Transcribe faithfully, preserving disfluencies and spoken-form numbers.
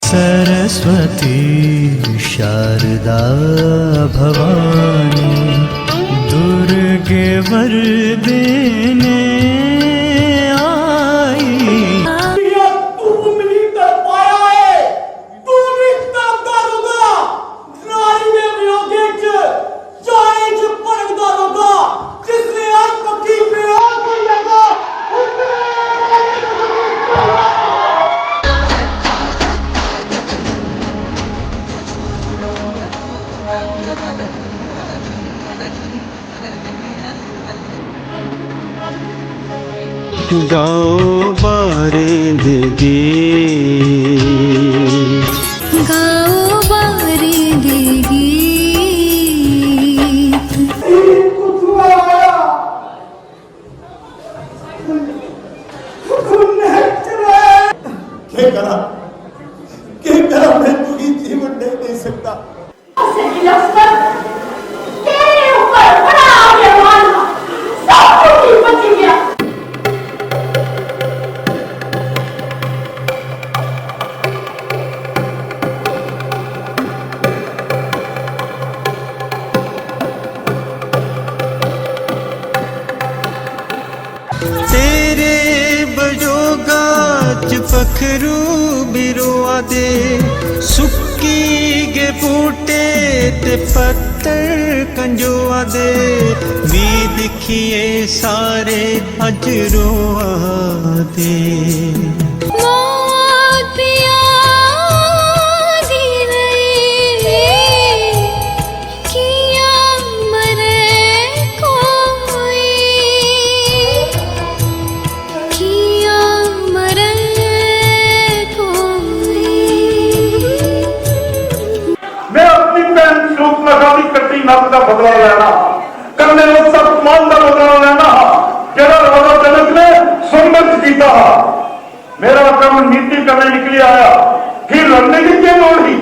सरस्वती शारदा भवानी दुर्गे वरदेने आई। तू मिगी तड़पाया है, तू भी तड़पदा रौहदा। नारी दे वियोगे च जाने च भटकदा रौहदा। जिसले हर पक्खी बेहोश होई जंदा, उसले गाओ बारें दे गीत। गाओ बारें दे गीत। केह् करां, केह् करां, मैं तुगी जीवन नेईं देई सकदा। सैकिल अफसर, तेरे ऊपर बड़ा आगे मारना, सब कुछ ही बची गया। तेरे बजोगा च पक्खरू बी रोआ दे, सुक्की गे बूटे ते पत्तर कंजोआ दे। मी दिक्खियै सारे अज्ज रोआ दे। मौत पिया दी रही किया मरे कोई, किया मरे कोई। मैं अपनी भैन सुलोचना दी कट्टी नस दा बदला लैना हा, कन्नै उस अपमान दा बदला लैना हा, जेह्ड़ा राजा जनक ने स्वयंवर च कीता हा। मेरा कम्म नीति कन्नै निकली आया, फिर रणनीति दी केह् लोड़ ही?